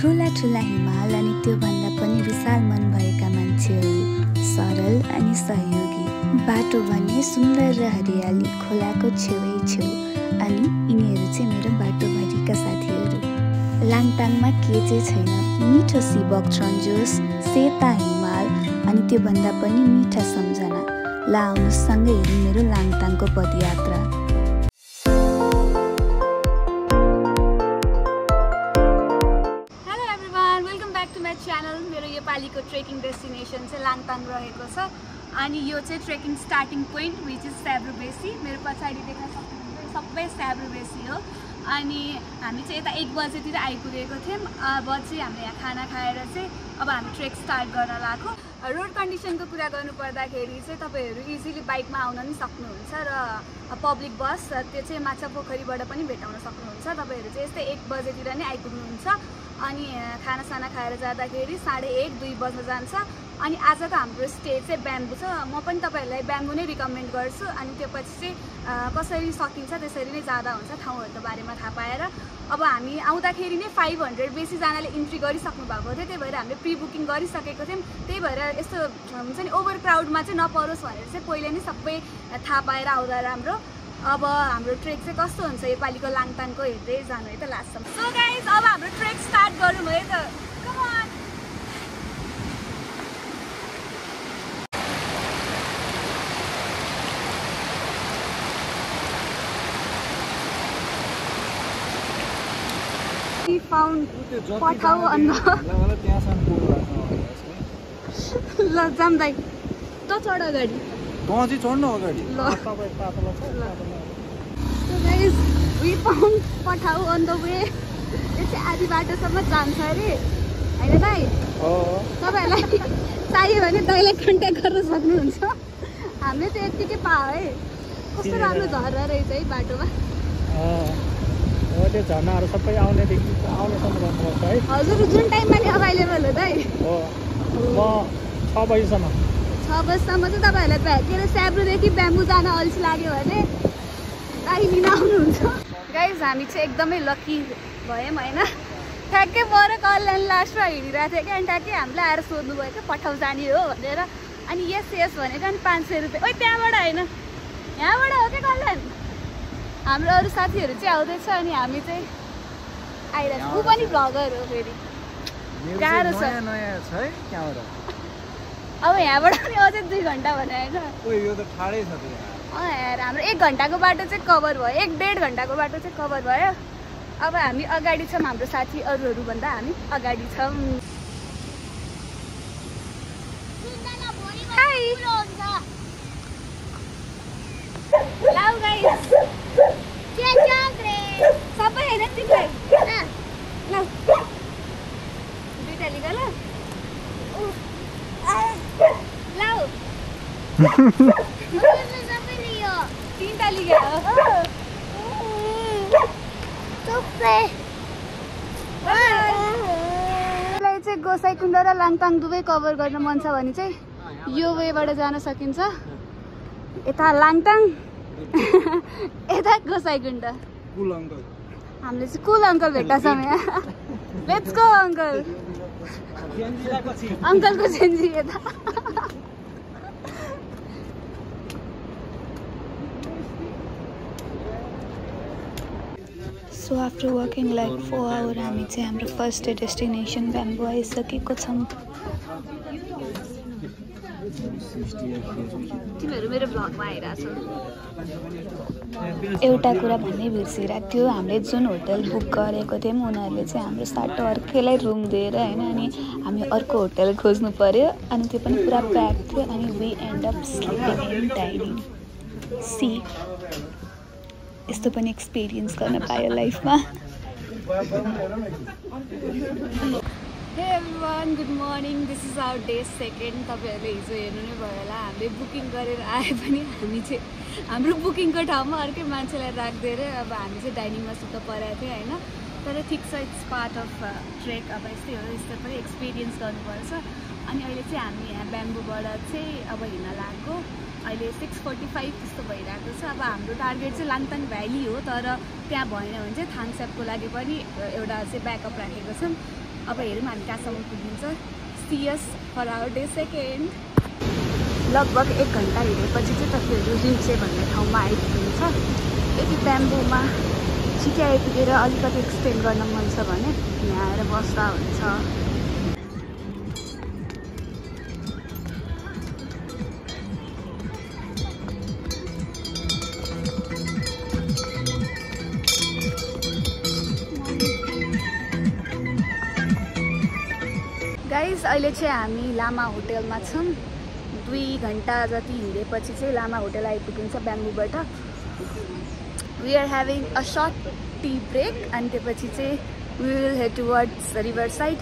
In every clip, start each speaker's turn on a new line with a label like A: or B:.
A: ठुला ठुला हिमाल अनि त्योभन्दा पनि विशाल मन भएका मान्छेहरू, सरल अनि सहयोगी। बाटो भने सुन्दर र हरियाली, खोलाको छेउछेउ, अनि यिनीहरू चाहिँ मेरो बाटोभरिका साथीहरू। लाङटाङमा के चाहिँ छैन, मिठो सी बक्ट्रन्जोस, सेता हिमाल अनि त्योभन्दा पनि मिठा सम्झना। ला आउनुहोस् सँगै हेरौँ मेरो लाङटाङको पदयात्रा।
B: च्यानल मेरो यो पालिको ट्रेकिङ डेस्टिनेसन चाहिँ लाङटाङ रहेको छ अनि यो चाहिँ trekking starting point which is Syabrubesi. मेरो पछाडि देख्न सक्नुहुन्छ सबै स्याब्रुबेसी हो। अनि हामी चाहिँ यता 1 बजेतिर आइपुगेको थियौँ। अब चाहिँ हामीले यहाँ खाना खाएर चाहिँ अब हामी ट्रेक स्टार्ट गर्न लाग्यो। रोड कन्डिसनको कुरा गर्नुपर्दाखेरि चाहिँ तपाईँहरू इजिली बाइकमा आउन नि सक्नुहुन्छ र पब्लिक बस त्यो चाहिँ माछापोखरीबाट पनि भेटाउन सक्नुहुन्छ। तपाईँहरू चाहिँ यस्तै 1 बजेतिर नै आइपुग्नुहुन्छ। अनि खानासाना खाएर जाँदाखेरि 1:30 2 बज्न जान्छ। अनि आजको हाम्रो स्टे चाहिँ ब्याम्बू छ। म पनि तपाईँहरूलाई ब्याम्बू नै रिकमेन्ड गर्छु। अनि त्यो पछि चाहिँ कसरी सकिन्छ त्यसरी नै जाँदा हुन्छ ठाउँहरूको बारेमा थाहा पाएर। अब हामी आउँदाखेरि नै 500 बेसीजनाले इन्ट्री गरिसक्नु भएको थियो, त्यही भएर हामीले प्री बुकिङ गरिसकेको थियौँ। त्यही भएर यस्तो हुन्छ नि ओभर क्राउडमा चाहिँ नपरोस् भनेर चाहिँ पहिले नै सबै थाहा पाएर आउँदा राम्रो। अब हाम्रो ट्रेक चाहिँ कस्तो हुन्छ योपालिको लाङटाङको हेर्दै जानु है त लास्टसम्म। सो गाइज अब हाम्रो ट्रेक स्टार्ट गरौँ है त। कम अन। We found पठाउ अन्न। ल जाम दाइ त चढ अगाडि।
C: चाहिँ चढ्नु अगाडि।
B: So guys, we found पठाउ on the way। यो चाहिँ आधी बाटोसम्म जान्छ अरे होइन दाइ? तपाईँहरूलाई चाहियो भने दाइलाई कन्ट्याक्ट गर्न सक्नुहुन्छ। हामीले चाहिँ यत्तिकै पायो है। कस्तो राम्रो झर्रा रहेछ है बाटोमा।
C: त्यो झर्नाहरू सबै आउनेसम्म गर्नुपर्छ है।
B: हजुर जुन टाइममा नि अभाइलेबल हो दाइ?
C: म 6 बजीसम्म।
B: 6 बजीसम्म चाहिँ तपाईँहरूलाई के अरे स्याब्रुदेखि ब्याम्बू जान अल्छी लाग्यो भने गाडी लिन आउनुहुन्छ। गाइज हामी चाहिँ एकदमै लकी भयौँ होइन। ठ्याक्कै पर कल्याण लास्टमा हिँडिरहेको थियो क्या। अनि ठ्याक्कै हामीलाई आएर सोध्नुभयो क्या पठाउ जाने हो भनेर। अनि यस भनेको अनि 500 रुपियाँ। ओइ त्यहाँबाट होइन यहाँबाट हो क्या कल्याण। हाम्रो अरू साथीहरू चाहिँ आउँदैछ अनि हामी चाहिँ आइरहेको छ। ऊ पनि भ्लगर हो फेरि। गाह्रो छ। अब यहाँबाट पनि अझै 2 घन्टा भने होइन। यार हाम्रो 1 घन्टाको बाटो चाहिँ कभर भयो। 1-1.5 घन्टाको बाटो चाहिँ कभर भयो। अब हामी अगाडि छौँ, हाम्रो साथी अरूहरूभन्दा हामी अगाडि छौँ। सबै होइन तिमीलाई ल 2टा लिग ल लाउ 3टा लिग्यो। मलाई चाहिँ गोसाइकुण्ड र लाङटाङ दुवै कभर गर्न मन छ भने चाहिँ यो वेबाट जान सकिन्छ। यता लाङटाङ यता गोसाइकुण्ड। हामीले चाहिँ कुल अङ्कल भेट्टाछौँ यहाँ। Let's go uncle. अङ्कलको चेन्जी यता।
A: So after working like 4 hour हामी चाहिँ हाम्रो फर्स्ट डेस्टिनेसन ब्याम्बू आइसकेको छौँ।
B: तिमीहरू मेरो भ्लगमा आइरहेछौ।
A: एउटा कुरा भन्नै बिर्सिरहेको थियो, हामीले जुन होटल बुक गरेको थियौँ उनीहरूले चाहिँ हाम्रो साटो अर्कैलाई रुम दिएर होइन। अनि हामी अर्को होटल खोज्नु पर्यो अनि त्यो पनि पुरा प्याक थियो। अनि we end up sleeping in dining. See यस्तो पनि एक्सपिरियन्स गर्न पायो लाइफमा।
B: Hey everyone, good morning. This is our day 2। तपाईँहरूले हिजो हेर्नु नै भयो होला। हामीले बुकिङ गरेर आए पनि हामी चाहिँ हाम्रो बुकिङको ठाउँमा अर्कै मान्छेलाई राखिदिएर अब हामी चाहिँ डाइनिङमा सुत्न परेको थियो होइन। तर ठिक छ, इट्स पार्ट अफ ट्रेक। अब यस्तै हो, यस्तो पनि एक्सपिरियन्स गर्नुपर्छ। अनि अहिले चाहिँ हामी यहाँ ब्याम्बूबाट चाहिँ अब हिँड्न लागेको। अहिले 6:45 जस्तो भइरहेको छ। अब हाम्रो टार्गेट चाहिँ लाङटाङ भ्याली हो, तर त्यहाँ भएन भने चाहिँ थाङस्यापको लागि पनि एउटा चाहिँ ब्याकअप राखेको छौँ। अब हेरौँ हामी कहाँसम्म पुगिन्छ। See us for our day second. लगभग 1 घन्टा हिँडेपछि चाहिँ तपाईँहरू रिम्चे भन्ने ठाउँमा आइपुग्नुहुन्छ। यदि ब्याम्बोमा छिटै आइपुगेर अलिकति एक्सटेन्ड गर्न मन छ भने यहाँ आएर बस्दा हुन्छ। गाइस अहिले चाहिँ हामी लामा होटेलमा छौँ। 2 घन्टा जति हिँडेपछि चाहिँ लामा होटेल आइपुगिन्छ ब्याम्बोबाट। We are having a short tea break अनि त्यसपछि चाहिँ we will head towards river side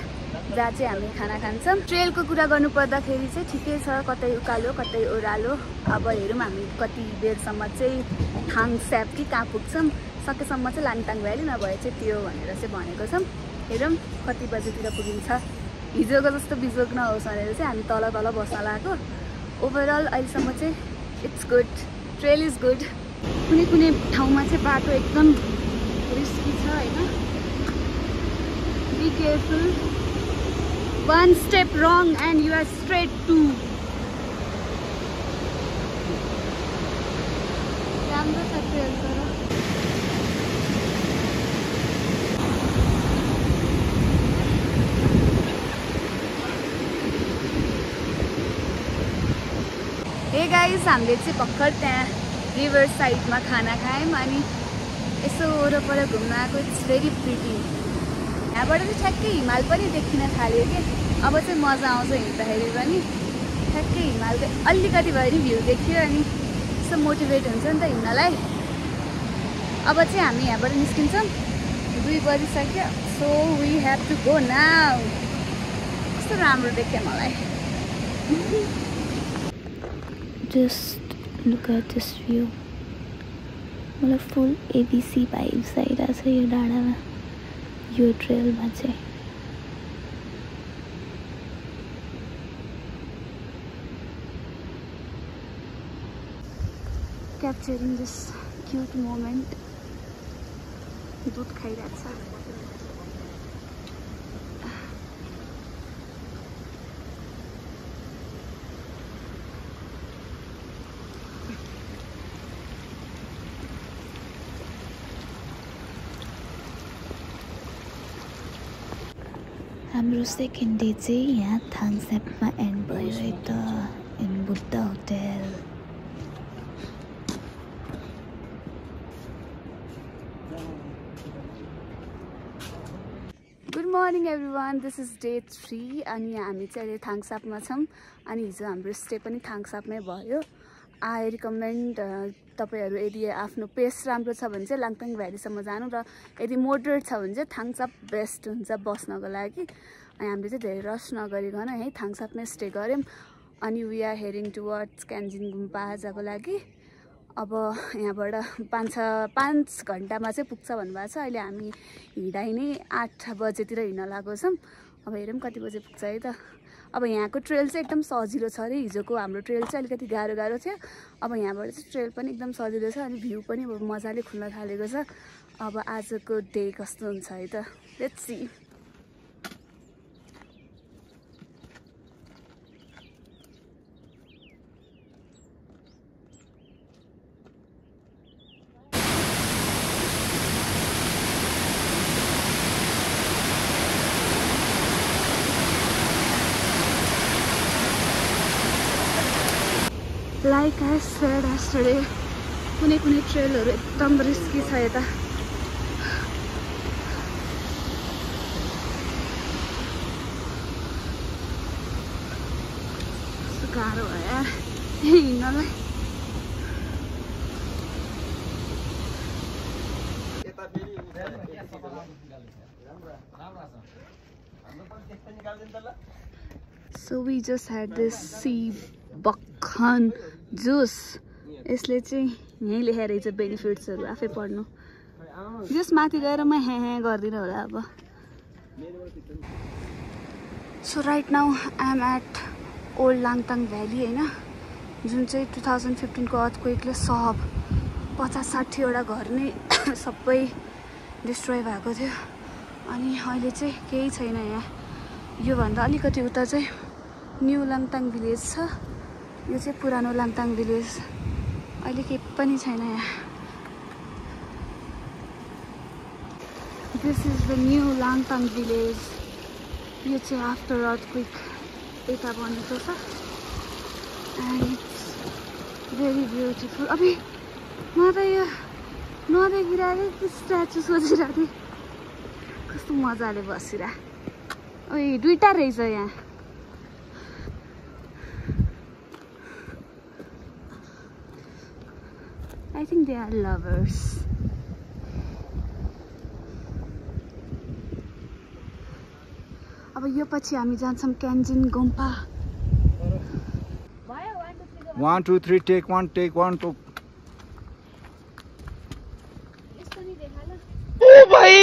B: जहाँ चाहिँ हामी खाना खान्छौँ। ट्रेलको कुरा गर्नुपर्दाखेरि चाहिँ ठिकै छ, कतै उकालो कतै ओह्रालो। अब हेरौँ हामी कति बेरसम्म चाहिँ थाङस्याप कि कहाँ पुग्छौँ। सकेसम्म चाहिँ लाङटाङ भ्याली नभए चाहिँ त्यो भनेर चाहिँ भनेको छौँ। हेरौँ कति बजीतिर पुगिन्छ। हिजोको जस्तो बिजोग नहोस् भनेर चाहिँ हामी तल तल बस्न लागेको। ओभरअल अहिलेसम्म चाहिँ it's good, trail is good. कुनै कुनै ठाउँमा चाहिँ बाटो एकदम रिस्की छ होइन। Be careful, 1 step wrong and you are straight to. राम्रो छ ट्रेल तर। हे गाइस, हामीले चाहिँ भर्खर त्यहाँ रिभर साइडमा खाना खायौँ अनि यसो वरपर घुम्न आएको। It's very pretty. यहाँबाट चाहिँ ठ्याक्कै हिमाल पनि देखिन थाल्यो कि। अब चाहिँ मजा आउँछ हिँड्दाखेरि पनि। ठ्याक्कै हिमालको अलिकति भए पनि भ्यू देखियो अनि यसो मोटिभेट हुन्छ नि त हिँड्नलाई। अब चाहिँ हामी यहाँबाट निस्किन्छौँ। 2 बजिसक्यो। So we have to go now. कस्तो राम्रो देख्यो मलाई।
A: Just look at this view. मतलब फुल ABC भाइब्स आइरहेको छ यो डाँडामा, यो ट्रेलमा चाहिँ।
B: Capturing this cute moment. दुध खाइरहेको छ।
A: हाम्रो सेकेन्ड डे चाहिँ यहाँ थाङस्यापमा एन्ड भयो है त, in Buddha hotel.
B: Good morning everyone, this is day 3 अनि हामी चाहिँ अहिले थाङस्यापमा छौँ। अनि हिजो हाम्रो स्टे पनि थाङस्यापमै भयो। आई रिकमेन्ड तपाईँहरू यदि आफ्नो पेस राम्रो छ भने चाहिँ लाङटाङ भ्यालीसम्म जानु, र यदि मोडरेट छ भने चाहिँ थाङस्याप बेस्ट हुन्छ बस्नको लागि। अनि हामीले चाहिँ धेरै रस नगरिकन यहीँ थाङस्यापमै स्टे गऱ्यौँ। अनि वी आर हेडिङ टुवर्ड्स क्यान्जिन गुम्पा आजको लागि। अब यहाँबाट 5 घन्टामा चाहिँ पुग्छ भन्नुभएको छ। अहिले हामी हिँडाइ नै 8 बजेतिर हिँड्न लागेको छौँ। अब हेरौँ कति बजे पुग्छ है त। अब यहाँको ट्रेल चाहिँ एकदम सजिलो छ अरे। हिजोको हाम्रो ट्रेल चाहिँ अलिकति गाह्रो थियो। अब यहाँबाट चाहिँ ट्रेल पनि एकदम सजिलो छ अनि भ्यू पनि मजाले खुल्न थालेको छ। अब आजको डे कस्तो हुन्छ है त, let's see. Like I said yesterday, कुनै कुनै ट्रेलहरू एकदम रिस्की छ यता। गाह्रो भयो यार हिँड्नलाई। So we just had this sea buckthorn juice. यसले चाहिँ यहीँ लेखेर रहेछ बेनिफिट्सहरू, आफै पढ्नु। जस माथि गएर म हाँ गर्दिनँ होला अब। So right now I am at old Langtang valley होइन, जुन चाहिँ 2015 को अर्थक्वेकले सब 50-60वटा घर नै सबै डिस्ट्रोय भएको थियो। अनि अहिले चाहिँ केही छैन यहाँ।
A: योभन्दा अलिकति उता चाहिँ न्यू लाङताङ भिलेज छ। यो चाहिँ पुरानो लाङताङ भिलेज। अहिले केही पनि छैन यहाँ। This is the new Langtang village. यो चाहिँ आफ्टर अर्थक्वेक यता बनेको छ एन्ड इट्स भेरी ब्युटिफुल। अबे म त यो नदेखिरहेको स्ट्याचु सोचिरहेको थिएँ कस्तो मजाले बसिरह। ओइ दुईटा रहेछ यहाँ। I think they are lovers. अब यो पछि हामी जान्छौँ क्यान्जिन गुम्पा।
C: 1 2 3 टेक 1 टेक 1 2।
D: ओ भाई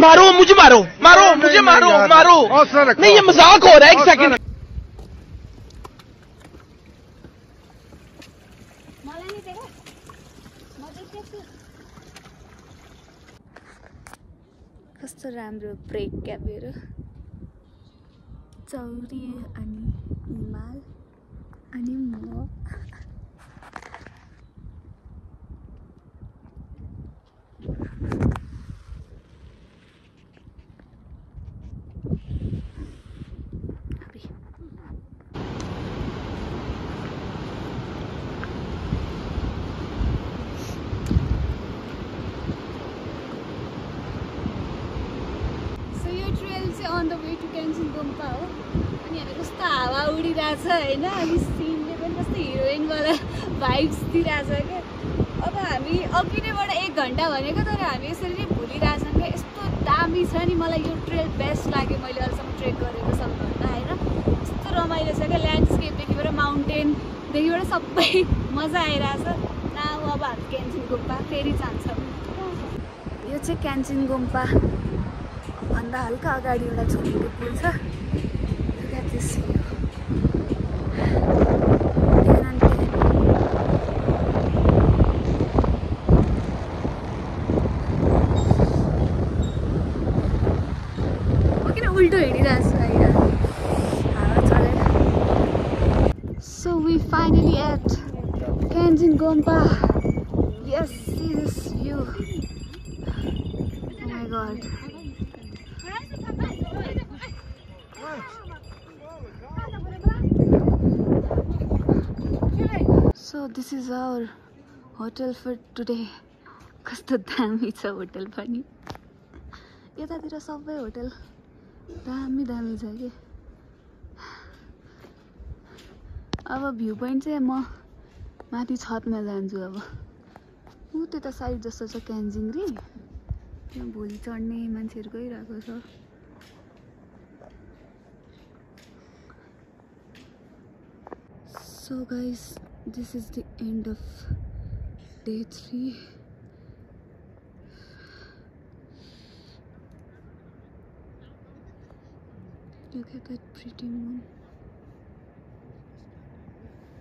D: मारो मुझे, मारो मारो मुझे, मारो मारो। नहीं ये मजाक हो रहा है, एक सेकंड।
A: कस्तो राम्रो ब्रेक क्या मेरो। चौरी अनि हिमाल अनि म।
B: अन द वे टु क्यान्जिन गुम्पा हो। अनि हामी कस्तो हावा उडिरहेछ होइन। अनि सिनले पनि कस्तो हिरोइनवाला भाइब्स दिइरहेछ क्या। अब हामी अघि नैबाट 1 घन्टा भनेको तर हामी यसरी नै भुलिरहेछौँ क्या। यस्तो दामी छ नि। मलाई यो ट्रेल बेस्ट लाग्यो मैले अहिलेसम्म ट्रेक गरेको सबभन्दा होइन। यस्तो रमाइलो छ क्या। ल्यान्डस्केपदेखिबाट माउन्टेनदेखिबाट सबै मजा आइरहेछ। अब हामी क्यान्जिन गुम्पा फेरि जान्छौँ।
A: यो चाहिँ क्यान्जिन गुम्पा भन्दा हल्का अगाडि एउटा छोरीको पुल छ। किन उल्टो हिँडिरहेको छु अहिले हावा चलेर। So we finally at Kyanjin Gompa. Yes see this view. Oh my God. So this is our hotel for today. कस्तो दामी छ होटल पनि। यतातिर सबै होटल दामी दामी छ कि। अब भ्यू पोइन्ट चाहिँ म माथि छतमा जान्छु। अब ऊ त्यता साइड जस्तो छ क्यान्जिङरी। त्यहाँ भोलि चढ्ने मान्छेहरू गइरहेको छ। So guys, this is the end of day 3. Look at that pretty moon.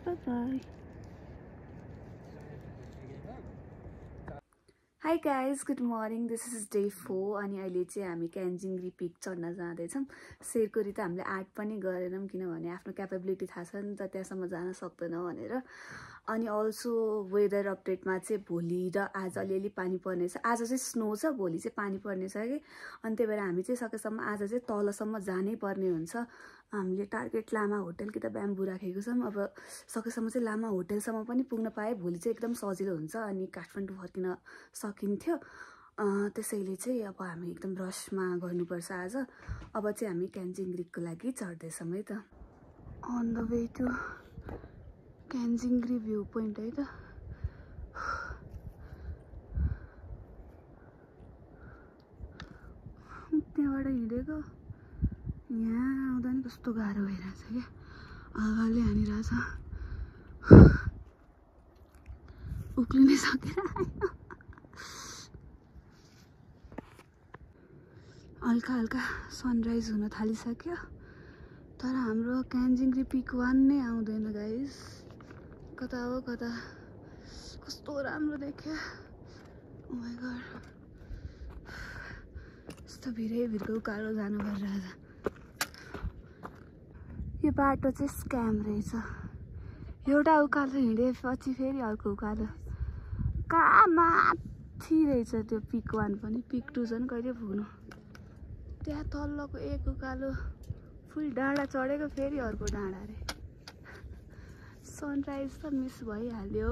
A: Bye bye. Hi guys, good morning. This is day 4 अनि अहिले चाहिँ हामी क्यान्जिङरी पिक चढ्न जाँदैछौँ। शेरकोरी त हामीले आर्ट पनि गरेनौँ किनभने आफ्नो क्यापेबिलिटी थाहा छ नि त त्यहाँसम्म जान सक्दैनौँ भनेर। अनि अल्सो वेदर अपडेटमा चाहिँ भोलि र आज अलिअलि पानी पर्नेछ। आज चाहिँ स्नो छ, भोलि चाहिँ पानी पर्नेछ कि। अनि त्यही भएर हामी चाहिँ सकेसम्म आज चाहिँ तलसम्म जानै पर्ने हुन्छ। हामीले टार्गेट लामा होटल कि त ब्याम्बू राखेको छौँ। अब सकेसम्म चाहिँ लामा होटलसम्म पनि पुग्न पाए भोलि चाहिँ एकदम सजिलो हुन्छ अनि काठमाडौँ फर्किन सकिन्थ्यो। त्यसैले चाहिँ अब हामी एकदम रसमा गर्नुपर्छ आज। अब चाहिँ हामी क्यान्जिङरीको लागि चढ्दैछौँ है त। On the way to Kyanjin Ri view point है त। त्यहाँबाट हिँडेको यहाँ आउँदा नि कस्तो गाह्रो भइरहेछ क्या। आगाले हानिरहेछ। उक्लिनै सकेन। हल्का हल्का सनराइज हुन थालिसक्यो तर हाम्रो क्यान्जिङरी पिक 1 नै आउँदैन गाइस। कता हो कता। कस्तो राम्रो देख्यो। ओ माई गॉड। यस्तो भिरै भिरको उकालो जानु परिरहेछ। यो बाटो चाहिँ स्क्याम रहेछ। एउटा उकालो हिँडेपछि फेरि अर्को उकालो कहाँ माथि रहेछ त्यो पिक 1 पनि। पिक 2 झन् कहिले पुग्नु। त्यहाँ तल्लोको एक उकालो फुल डाँडा चढेको फेरि अर्को डाँडा रे। सनराइज त मिस भइहाल्यो।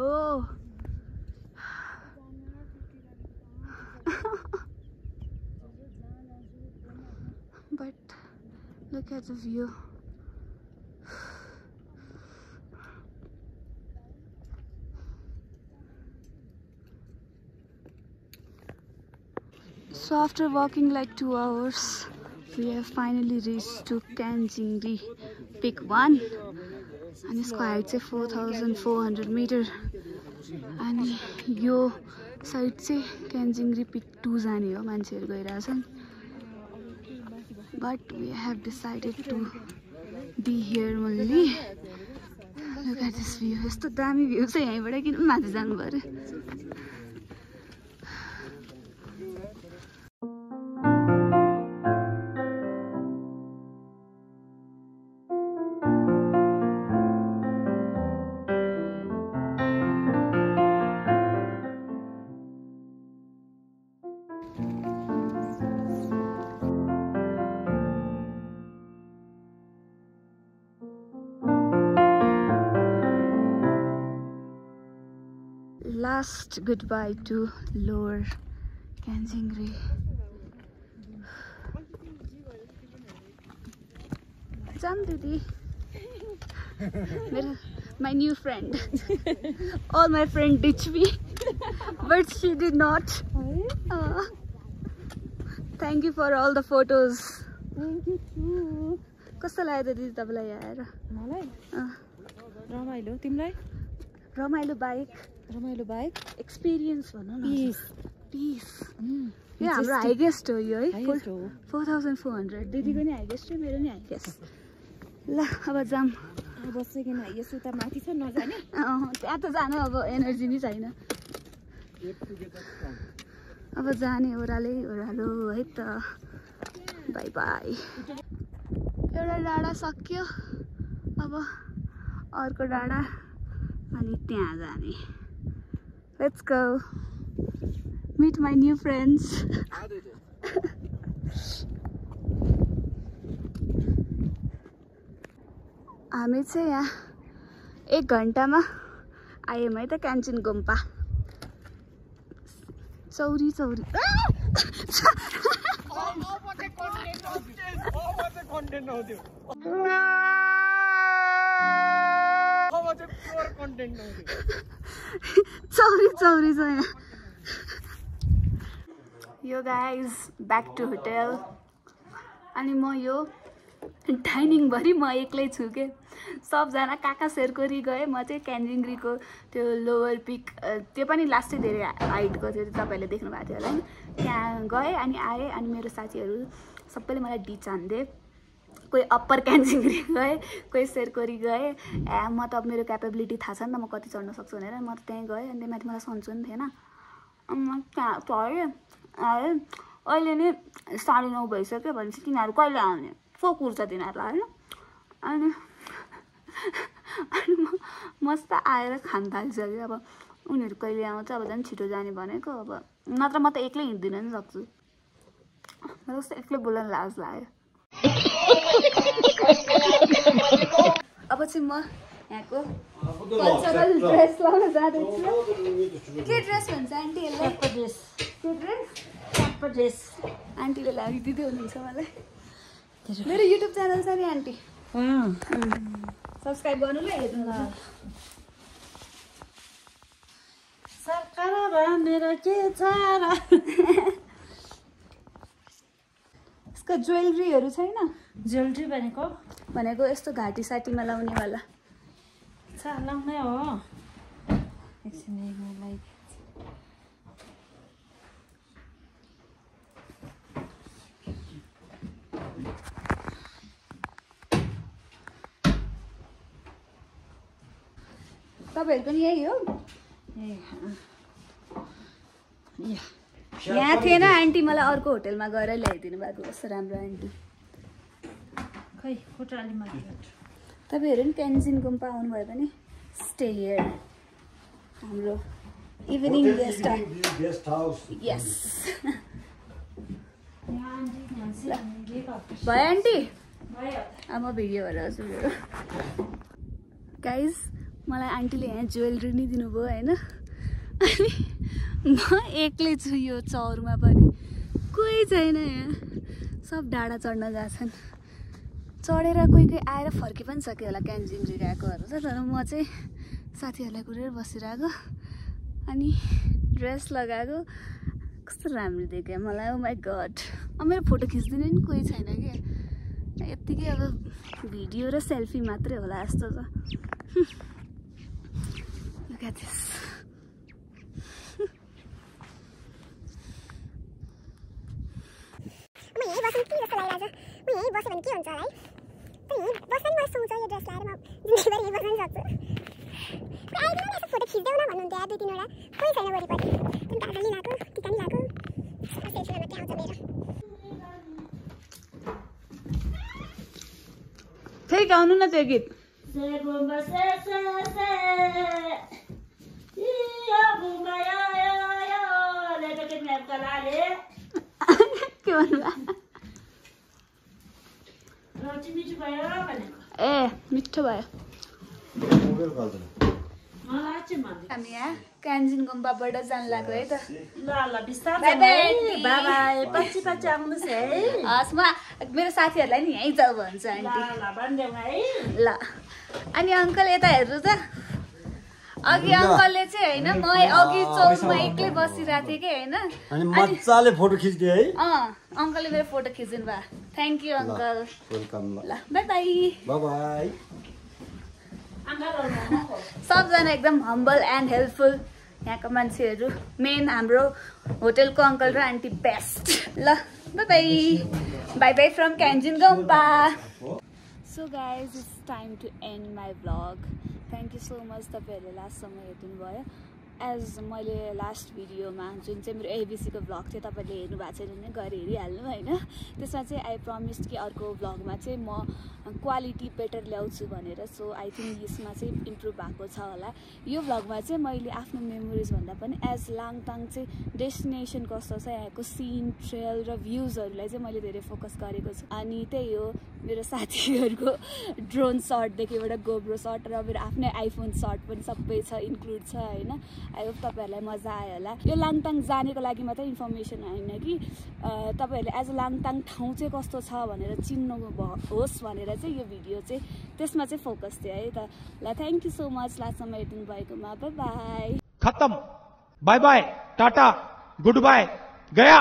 A: But look at the view. So after walking like 2 hours, we have finally reached to Kanjingri Peak 1. And its height is 4,400 meters. And यो साइड चाहिँ Kanjingri Peak 2 जाने हो मान्छेहरु गइरहेछन्। But we have decided to be here only. Look at this view. यस्तो दामी view छ यहीँबाट किन माथि जानु पर्यो। Last goodbye to Lower Kanjingri. Jam Didi. My new friend. All my friends ditched me, but she did not. Thank you for all the photos.
E: Thank you too.
A: कस्तो लाग्यो त दिदी तपाईलाई आएर?
E: मलाई रमाइलो। तिमीलाई?
A: रमाइलो बाइक
E: एक्सपिरियन्स
A: भन्नु न। पीस यो हाम्रो हाइएस्ट हो यो है। 4400 दिदीको नि हाइएस्ट हो, मेरो नि हाइएस्ट। ल अब जाम।
E: बसेकिन हाइएस्ट उता माथि छ नजाने।
A: त्यहाँ त जानु अब एनर्जी नै छैन। अब जाने ओह्रालो है त। By by. एउटा डाँडा सक्यो, अब अर्को डाँडा अनि त्यहाँ जाने। Let's go. Meet my new friends. हामी चाहिँ यहाँ 1 घन्टामा आयौँ है त क्यान्चिन गुम्पा। चौरी चौरी छ यहाँ। यो गाइज ब्याक टु होटेल। अनि म यो डाइनिङभरि म एक्लै छु के। सबजना कहाँ सेरकोरी गए, म चाहिँ क्यान्जिङरीको त्यो लोवर पिक, त्यो पनि लास्टै धेरै हाइटको थियो, तपाईँहरूले देख्नु भएको थियो होला नि। त्यहाँ गएँ अनि आएँ। अनि मेरो साथीहरू सबैले मलाई डिच हान्दे। कोही अप्पर क्यान्जिङरी गए, कोही सेरकोरी गए। म त अब मेरो क्यापेबिलिटी थाहा छ नि त, म कति चढ्न सक्छु भनेर म त त्यहीँ गएँ। अनि त्यही माथि मलाई सन्चो नि थिएन। म त्यहाँ चढेँ आएँ। अहिले नि 9:30 भइसक्यो। भनेपछि तिनीहरू कहिले आउने, फोकुर छ तिनीहरूलाई होइन। अनि म मस्त आएर खान थालिसक्यो। अब उनीहरू कहिले आउँछ, अब झन् छिटो जाने भनेको। अब नत्र म त एक्लै हिँड्दिन नि सक्छु। मलाई कस्तो एक्लै बोल्न लाज लाग्यो। अब चाहिँ म यहाँको कल्चरल ड्रेस लाउन जाँदैछु। के ड्रेस भन्छ आन्टी यसलाई? के ड्रेस? आन्टीले लागिदिँदै हुनुहुन्छ मलाई। मेरो युट्युब च्यानल छ नि आन्टी, सब्सक्राइब गर्नु ल, हेर्नु ल।
E: सरकार भनेर के छ र?
A: यसको ज्वेलरीहरू छैन?
E: ज्वेलरी भनेको
A: यस्तो घाँटी साटीमा लाउने वाला
E: छ, लाउने हो। एकछिन मलाई
A: तपाईहरु पनि यही हो? यहाँ थिएन आन्टी, मलाई अर्को होटेलमा गएर ल्याइदिनु भएको। कस्तो राम्रो आन्टी।
E: खै कोटालीमा
A: तपाईँहरू पनि क्यान्जिन गुम्पा आउनुभयो भने स्टे हियर हाम्रो इभिनिङ गेस्ट हाउस यस भयो आन्टी अब भिडियो भएर हजुर गाइज मलाई आन्टीले यहाँ ज्वेलरी नै दिनुभयो होइन अनि म एक्लै छु यो चौरमा पनि कोही छैन यहाँ सब डाँडा चढ्न गएछन् चढेर कोही कोही आएर फर्कि पनि सक्यो होला क्यान्जिन गएकोहरू छ तर म चाहिँ साथीहरूलाई कुरेर बसिरहेको अनि ड्रेस लगाएको कस्तो राम्रो देख्यो मलाई ओ माई गड अब मेरो फोटो खिच्दिने नि कोही छैन क्या यत्तिकै अब भिडियो र सेल्फी मात्रै होला जस्तो छ Look at this.
F: म यही बस्नु के जस्तो लागिरहेछ म यही बस्यो भने के हुन्छ होला है त यही बस्दा नि मलाई सोच यो ड्रेस लाएर म जिन्दगीभरि यही बस्न सक्छु आइदिनु न यसो फोटो खिच्देऊ न भन्नुहुन्थ्यो दुई तिनवटा कोही छैन वरिपरि पनि दार्जिलिङ आएको टिका नि लगाएको सेल्फी मात्रै आउँछ मेरो
A: फेरि गाउनु न त्यो गीत के भन्नुभयो ए मिठो भयो हामी यहाँ क्यान्जिन गुम्बाबाट जान लाग्यो है त हस् म मेरो साथीहरूलाई नि यहीँ जाऊ भन्छ आन्टी ल अनि अङ्कल यता हेर्नु त अघि अङ्कलले चाहिँ होइन म अघि चौकमा एक्लै बसिरहेको थिएँ कि होइन
G: अनि मजाले फोटो खिच्दिए है
A: अङ्कलले मेरो फोटो खिच्नु भयो थ्याङ्क यू अङ्कल
G: वेलकम
A: ल बाई बाई
G: बाई बाई
A: सबजना एकदम हम्बल एन्ड हेल्पफुल यहाँको मान्छेहरू मेन हाम्रो होटेलको अङ्कल र आन्टी बेस्ट ल bye bye bye bye from Kyanjin Gompa so guys it's time to end my vlog thank you so much तपाईँहरूले लास्टसम्म हेरिदिनु भयो एज मैले लास्ट भिडियोमा जुन चाहिँ मेरो एबिसीको भ्लग थियो तपाईँले हेर्नु भएको छैन भने गएर हेरिहाल्नु होइन त्यसमा चाहिँ आई प्रमिस कि अर्को भ्लगमा चाहिँ म क्वालिटी बेटर ल्याउँछु भनेर सो आई थिङ्क यसमा चाहिँ इम्प्रुभ भएको छ होला यो भ्लगमा चाहिँ मैले आफ्नो मेमोरिज भन्दा पनि एज लाङटाङ चाहिँ डेस्टिनेसन कस्तो छ यहाँको सिन ट्रेल र भ्युजहरूलाई चाहिँ मैले धेरै फोकस गरेको छु अनि त्यही हो मेरो साथीहरूको ड्रोन सर्टदेखि एउटा गोब्रो सर्ट र मेरो आफ्नै आइफोन सर्ट पनि सबै छ इन्क्लुड छ होइन आई होप तपाईँहरूलाई मजा आयो होला यो लाङटाङ जानेको लागि मात्रै इन्फर्मेसन होइन कि तपाईँहरूले एज अ लाङटाङ ठाउँ चाहिँ कस्तो छ भनेर चिन्नु होस् भनेर चाहिँ यो भिडियो चाहिँ त्यसमा चाहिँ फोकस थियो है त ल थ्याङ्क यू सो मच लास्टसम्म हेरिदिनु भएकोमा बाई बाई
D: खत्म bye bye tata good bye गया